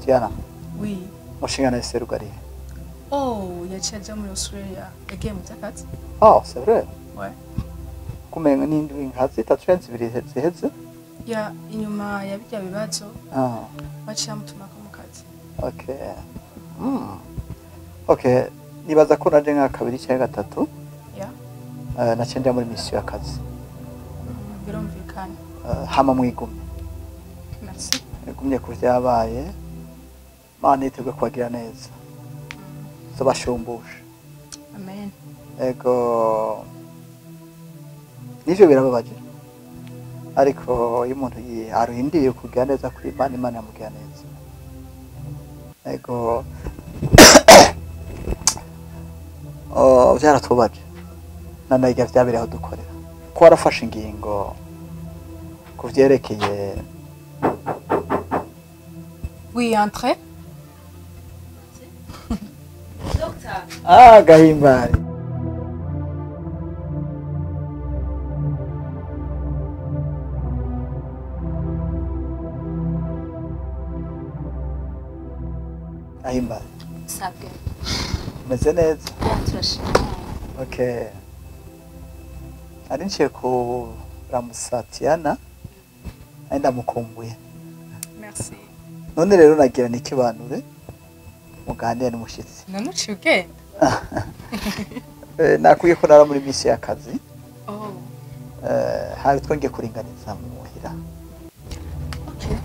Tiana. Oui. Mushingana Serugari. Oh, yaciye aja muri Australia. Yagiye mu vy'akazi. Oh, c'est vrai. Ouais. Kumenga n'indwi nka zitatu canke zibiri ziheze. Ya inyuma ya birya bibazo. Ah. Baciye bamutumako mu kazi. Okay. Okay, nibaza ko naje nka kabiri canke gatatu. Ya. Naciye nja muri mission y'akazi. Birumvikana. Hama mwigumye. Merci. Mwigumye ku vyabaye. Mana yiteguye kubagira neza. Zobashumbusha. Amen. Ego. Nivyo birababaje. Ariko iyo umuntu aruhindiye kugira neza kuri Imana, Imana yamugira neza. Ego. Oh, vyaratubabaje. Nanarya vyabereye aho dukorera. Ko warafashe ingingo kuvyerekeye. Oui, entrez. Docteur. Ah, Gahimbare. Gahimbare. Sabwe. Meze neza. Turashima. Okay. Nari nciye ku Ramusa Tiana, nari ndamukumbuye. Merci. None rero nagira nikibanure muganire n'umushitsi. None uciye ugenda? Nakwiye ko nara muri misi y'akazi. Oh. Hari twongeye kuringaniza muhira. Okay.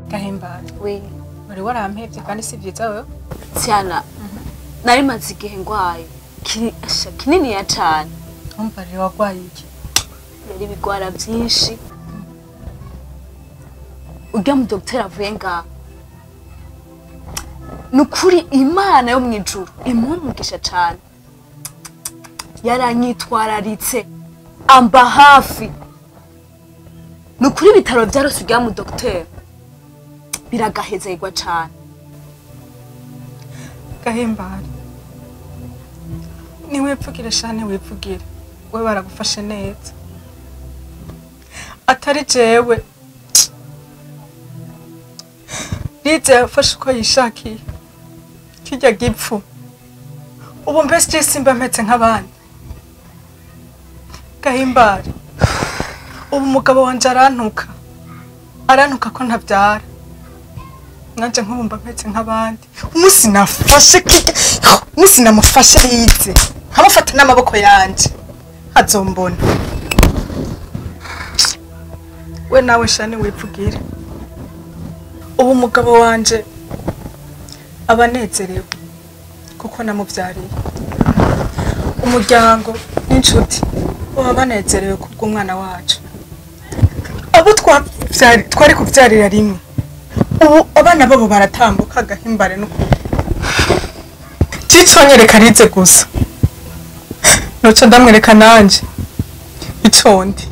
Gahimbare. Oui. Wari warampevye kandi si vyiza wewe? Tiana. Nari maze igihe ngwaye. Kinini ya cane. Umva rero wagwaye iki? Yari ibigwara vyinshi. Urya mu docteur avuye ngaha. Nukuri Imana yo mwijuru imuha umugisha cane. Yaranyitwararitse amba hafi. Nukuri ibitaro vyarose urya mu docteur. Biragahezerwa cane. Gahimbare. Niwepfugire shane wepfugire. We baragufashe neza. Atari jewe. Lize yafashe uko yishakiye. Kirya gipfu. Ubu mbese je simba mpetse nk'abandi. Gahimbare. Ubu umugabo wanje arantuka. Arantuka ko ntavyara. Nanje nkubumba mpetse nk'abandi. Umunsi nafashe kirya, umunsi namufashe Lize. Nkamufata n'amaboko yanje. Azombona. We nawe shane wipfugire. Ubu umugabo wanje abanezerewe kuko namuvyariye. Umuryango n'inshuti baba banezerewe kubw'umwana wacu. Abo twari kuvyarira rimwe. Ubu abana babo baratambuka Gahimbare n'ukuri. Ciconyereka Lize gusa. Noca ndamwereka nanje icondi.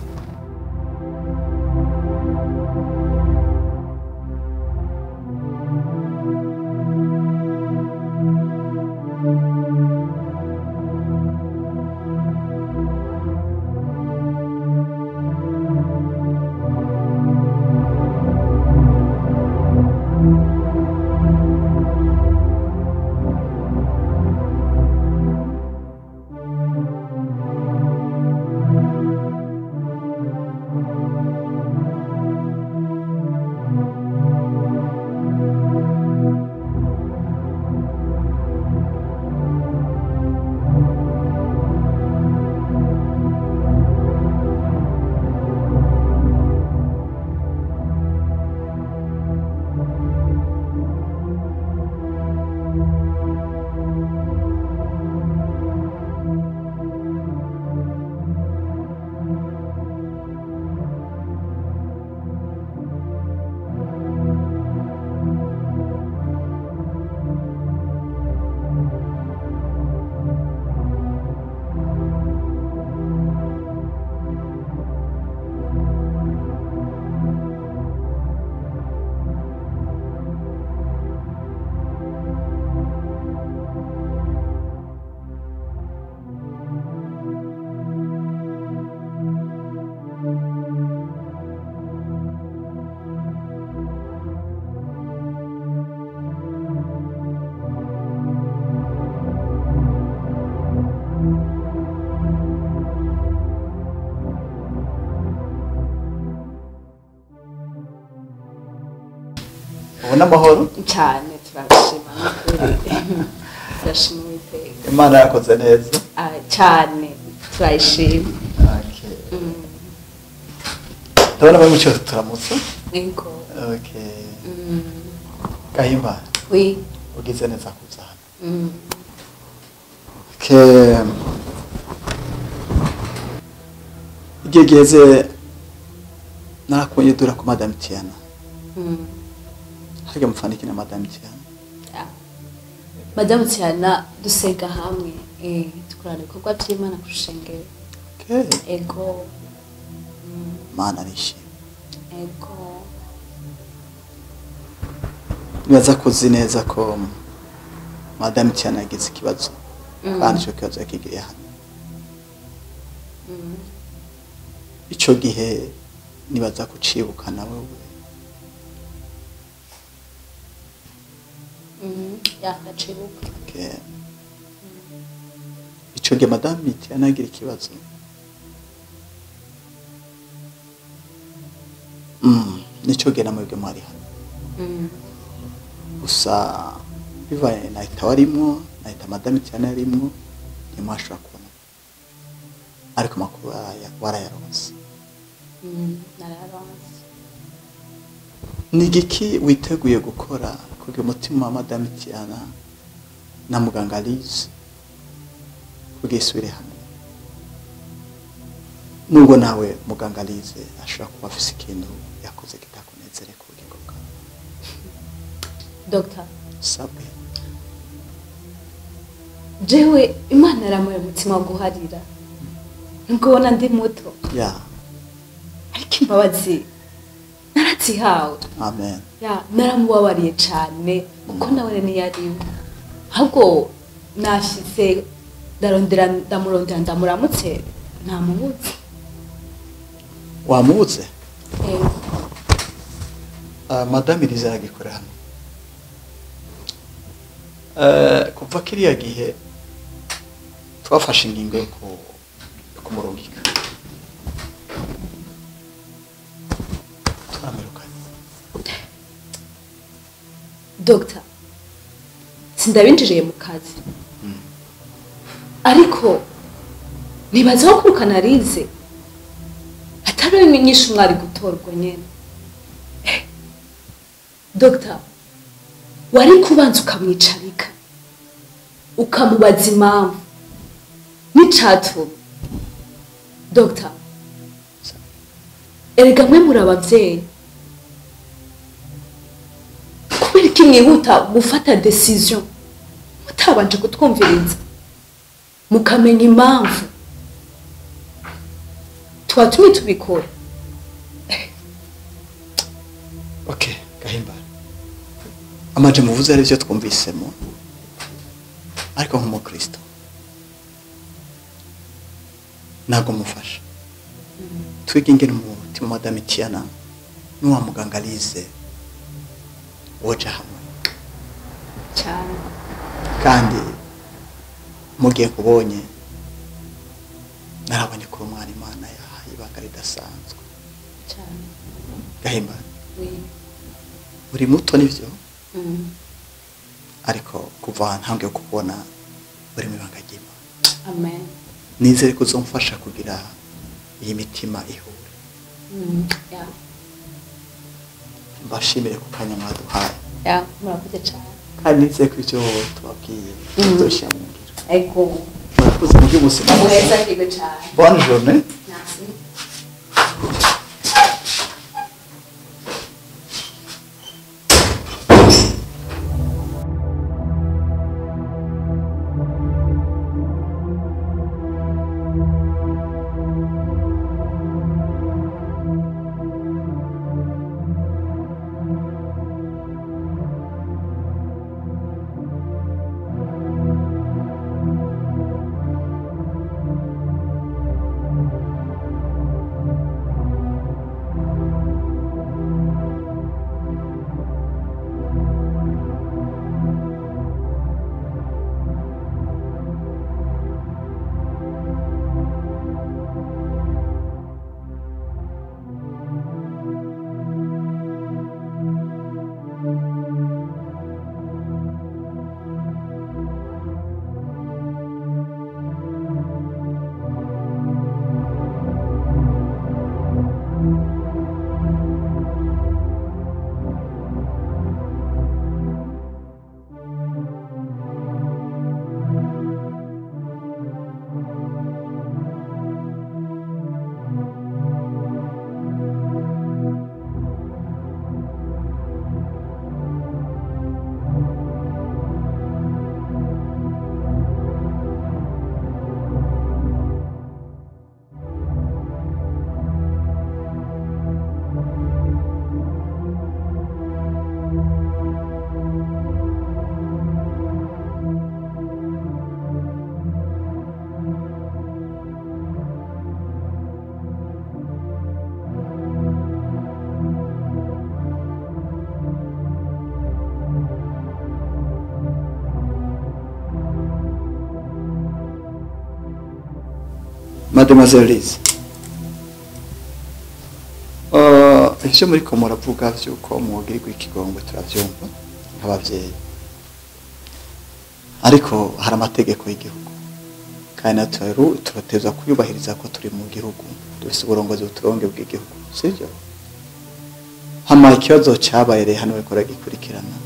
N'amahoro cyane, turashima n'ukuri. Turashima Uwiteka. Imana yakoze neza. Ah, cyane, turayishima. Okay. Ndabona bari mu cyose, turamutse. Yego. Okay. Gahimba, Oui. ugize neza kuza hano. Okay. Igihe giheze narakubonye dura ku Madame Tiana. Harya mupfana iki na Madame Tiana? Ah. Madamu Tiana dusenga hamwe, dukorana ibikorwa by'Imana ku rushengero. Okay. Ego. Mana arishimye. Ego. Nibaza ko uzi neza ko Madame Tiana yagize ikibazo, kandi icyo kibazo yakigiriye hano. Icyo gihe nibaza kucibuka nawe we. Ya, ndacibuka. Okay. Icyo gihe Madame Tiana yagira ikibazo, nicyo gihe namwebwe mwari hano. Gusa bivaye nahita warimwo, nahita Madame Tiana yarimwo, ntimwashobora kubona, ariko amakuru warayaronse. Narayaronse. Ni igiki witeguye gukora kugira umutima wa Madame Tiana na muganga Lize kugira isubire hamwe, nubwo nawe muganga Lize ashobora kuba afise ikintu yakoze kitakunezere ku bugingo bwawe? Dr. Sabwe. Jewe Imana yaramuye umutima wo guharira, nubwo ubona ndi muto. Ariko imbabazi narazihawe. Amen. Ya, naramubabariye cyane kuko nawe ntiyariwe, ahubwo nashyize ndarondera, ndamurondera, ndamuramutse, ntamubuze. Wamubuze? Yego. Madame Lize aragikorera hano. Kuva kiriya gihe twafashe ingingo yo kumurungika, turamerukanye. Dr. sindabinjiriye mu kazi, ariko nibaza ko kurukana Lize atari inyishu mwari gutorwa nyene. Dr. wari kubanza ukamwicarika, ukamubaza impamvu n'icatumye. Dr. erega mwe muri abavyeyi, kubera iki mwihuta gufata decision mutabanje kutwumviriza, mukamenya impamvu twatumye tubikora? Okay, Gahimbara, amaje muvuze ari byo twumvisemo, ariko nk'umukristo ntabwo mufasha twige ingene umutima wa Madame Tiana n'uwa muganga Lize woja hamwe. Cyane. Kandi mugiye kubonye, narabonye ko umwana Imana yahaye ibanga ridasanzwe. Cyane. Gahimbara, Oui. uri muto nivyo, ariko kuva ntambwe yo kubona uri mu ibanga ry'Imana. Amen. Nizere ko uzomfasha kugira iyi mitima ihure. Ya. Mbashimire ku kanya mwaduhaye. Ya, murakoze cyane. Kandi nizere ko ivyo tubabwiye tuzoshyira mu ngiro. Ego. Murakoze, mugire ubuzima bwiza. Muheza kigo cyane. Bonne journée. Merci. Mademoiselle Lise, ivyo muriko muravuga vy'uko mwogirirwa ikigongwe turavyumva nk'abavyeyi, ariko hari amategeko y'igihugu kandi natwe turatezwa kuyubahiriza ko turi mu gihugu, dufise uburongozi buturonge bw'igihugu, sivyo? Hama ikibazo cabaye rero hano bariko baragikurikirana,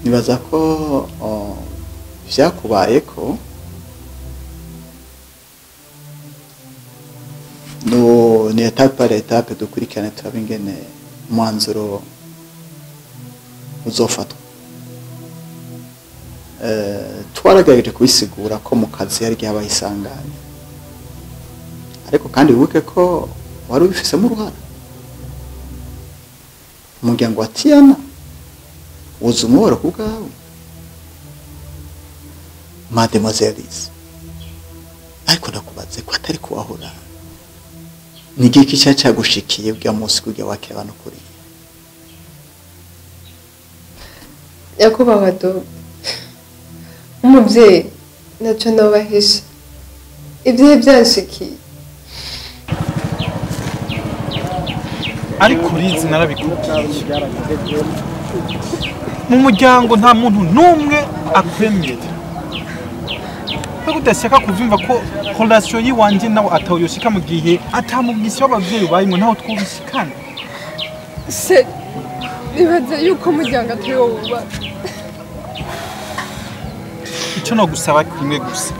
nibaza ko vyakubayeko no ni étape par étape dukurikirane turabe ingene umwanzuro uzofatwa. Twaragerageje kubisigura ko mu kazi hari igihe abayisanganya, ariko kandi wibuke ko wari ubifisemo uruhara. Umuryango wa Tiana wuzuye umubabaro ku bwawe, Mademoiselle Lise, ariko ndakubaze ko atari kuwahora. Ni igiki cya cyagushikiye bwa munsi kujya wakira abantu kuri? Nyakubahwa Dogo, umubyeyi ntacyo nabahisha, ibyihe byanshikiye. Ariko urizi narabikubwiye, mu muryango nta muntu n'umwe akwemera. Ko udashaka kuvyumva ko relation yiwanje nawe atayoshika mu gihe atamubwisi w'abavyeyi bayimwe ntaho twubishikana. Se nibaze yuko umuryango atari wo wubaka. Ico no gusaba kimwe gusa,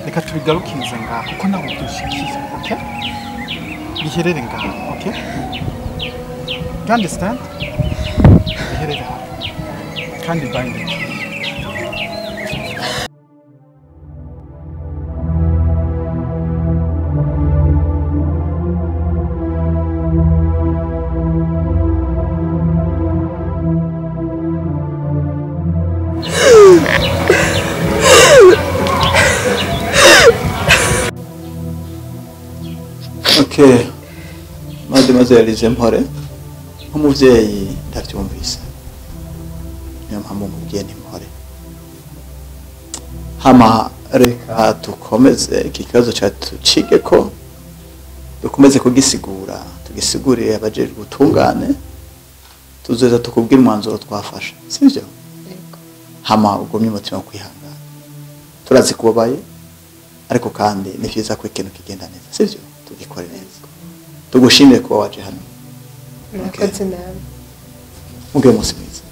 reka tubigarukirize ngaho kuko ntaho dushikiye, okay? Biherere ngaho, okay? You understand? Biherere aho kandi binding. Okay, Mademoiselle Lise Mpore, nk'umuvyeyi ndavyumvise, niyo mpamvu nkubwiye nti mpore. Hama reka dukomeze iki kibazo catucige ko dukomeze kugisigura, tugisigurire abajejwe ubutungane, tuzoza tukubwira umwanzuro twafashe, sivyo? Hama ugumye umutima wo kwihangana, turazi kubabaye, ariko kandi ni vyiza ko ikintu kigenda neza, sivyo? Tugikore neza. Tugushimire kuba waje hano. Murakoze nawe. Mugire umunsi mwiza.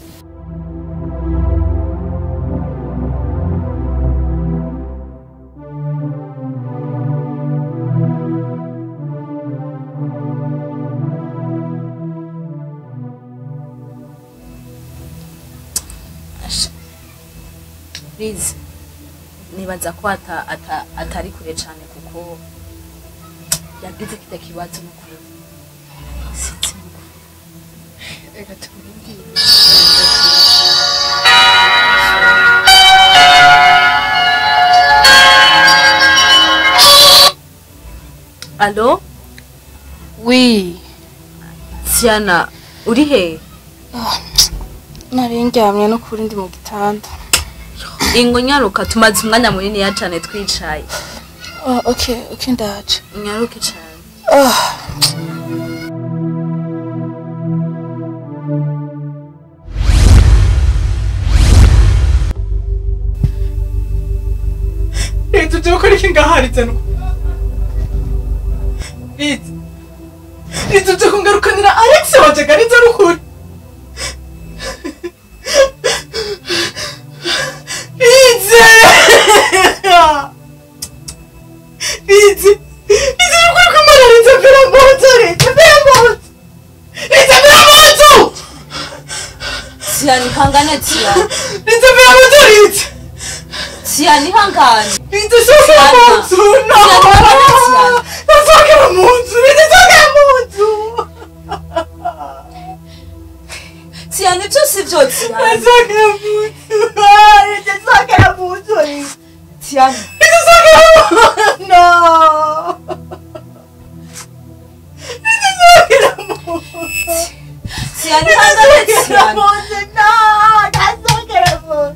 Liz, nibaza ko atari kure cyane kuko yagize kita kibazo mukuru. Sinzi mukuru. Reka tumurindire. Allo? Oui. Tiana, uri he? Nari ndyamye no kuri ndi mu gitanda. Ingo nyaruka tumaze umwanya munini ya cyane twicaye. Oh, okay, okay ndaje. Nyaruke cyane. Leta uje gukora iki ngaha Liza? Liza, Liza uje kungarukanira Alex wanje ga Liza n'ukuri. Liza! Liza! Liza n'ukuri kumara Liza mvira mu nzu, Liza mvira mu nzu! Liza mvira mu nzu! Tiana ihangane Tiana. Liza mvira mu nzu Liza! Tiana ihangane. Liza sohokera mu nzu! No! Sohokera mu nzu! Liza sohokera mu nzu! Tiana ibyo si byo Tiana. Sohokera mu nzu! Liza sohokera mu nzu! Tiana. Liza sohokera mu nzu! No! Liza sohokera mu nzu! Tiana ihangane Tiana. Mu nzu! No! Sohokera mu nzu!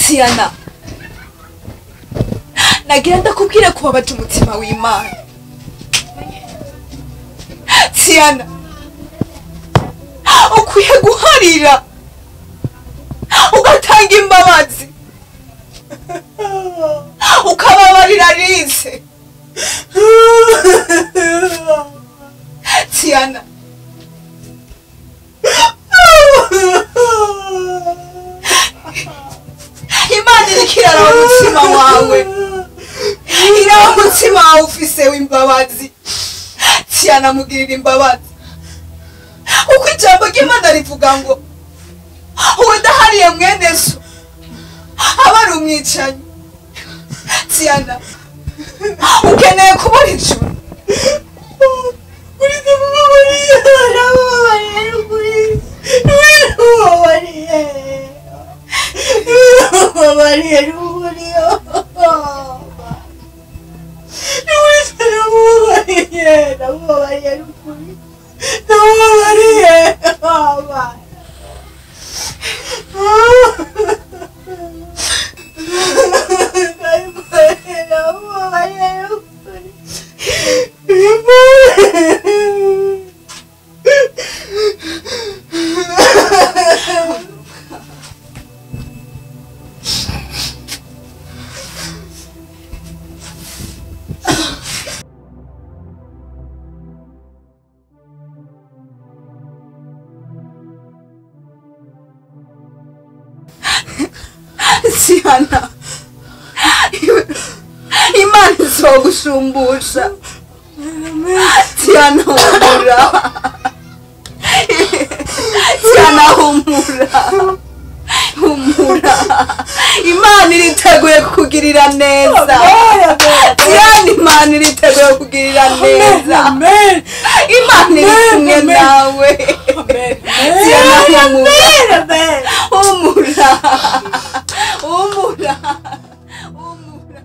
Tiana, nagira ndakubwira ko wabaje umutima w'Imana. Tiana, ukwiye guharira ugatanga imbabazi ukababarira Alice. Tiana, Imana iriko iraraba umutima wawe, iraba umutima wawe ufise w'imbabazi. Tiana, mugirira imbabazi, uko ijambo ry'Imana rivuga ngo uwudahariye mwene so aba ari umwicanyi. Tiana, ukeneye kubona ijuru. Tiana, Imana izogushumbusha. Tiana, humura. Tiana, humura, humura. Imana iriteguye kukugirira neza. Tiana, Imana iriteguye kukugirira neza. Imana iri kumwe nawe. Tiana, humura, humura, humura, humura.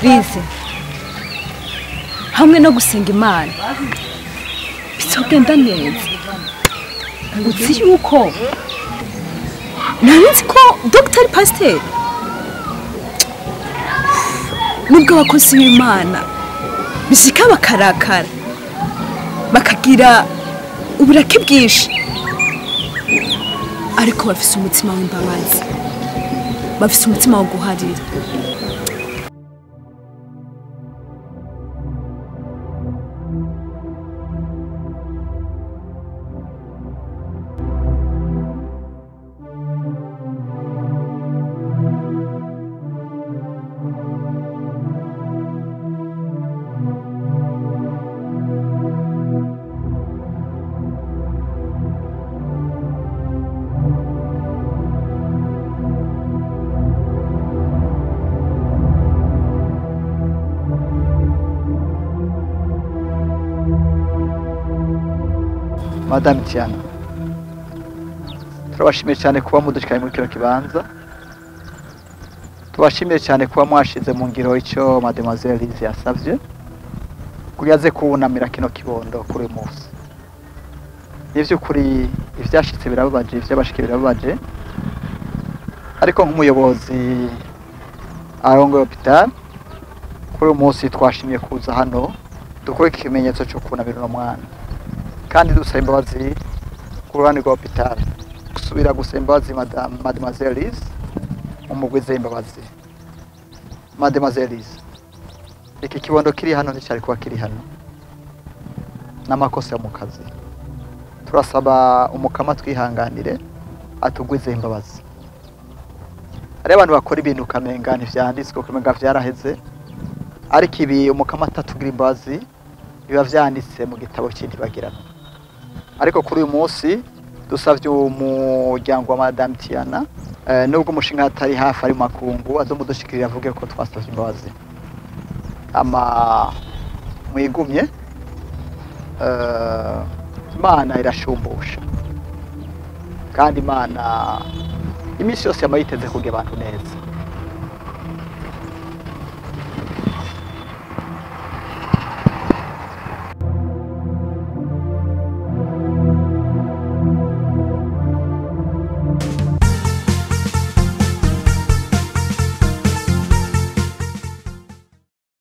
Rize hamwe no gusenga Imana bizogenda neza. Uzi yuko nari ko Dr. Pasteur nubwo abakozi b'Imana bishika bakarakara bakagira uburake bwinshi, ariko bafise umutima w'imbabazi, bafise umutima wo guharira. Madame Tiana, turabashimiye cyane kuba mudushikanye muri kino kibanza. Tubashimiye cyane kuba mwashize mu ngiro icyo Mademoiselle Lise yasavye, kugira aze kuwunamira kino kibondo kuri uyu munsi. Ni vy'ukuri ivyashitse birababaje, ivyabashikiye birababaje, ariko nk'umuyobozi arongoye hopital, kuri uyu munsi twashimye kuza hano dukore ikimenyetso cyo kunamira uno mwana, kandi dusaba imbabazi ku ruhande rwa hopital. Gusubira gusaba imbabazi Mademoiselle Lise, umugwize imbabazi. Mademoiselle Lise, iki kibondo kiri hano nticyari kuba kiri hano, n'amakosa yo mu kazi. Turasaba umukama twihanganire atugwize imbabazi. Hari abantu bakora ibintu ukamenga ntivyanditswe, ukamenga vyaraheze, ariko ibi umukama atatugira imbabazi biba vyanditse mu gitabo c'intibagirano. Ariko kuri uyu munsi dusavye umuryango wa Madame Tiana, nubwo umushinga atari hafi ari mu makungu, azomudushikirira avuge ko twasavye imbabazi. Ama mwigumye, Imana irashumbusha, kandi Imana iminsi yose yama yiteze kugira abantu neza.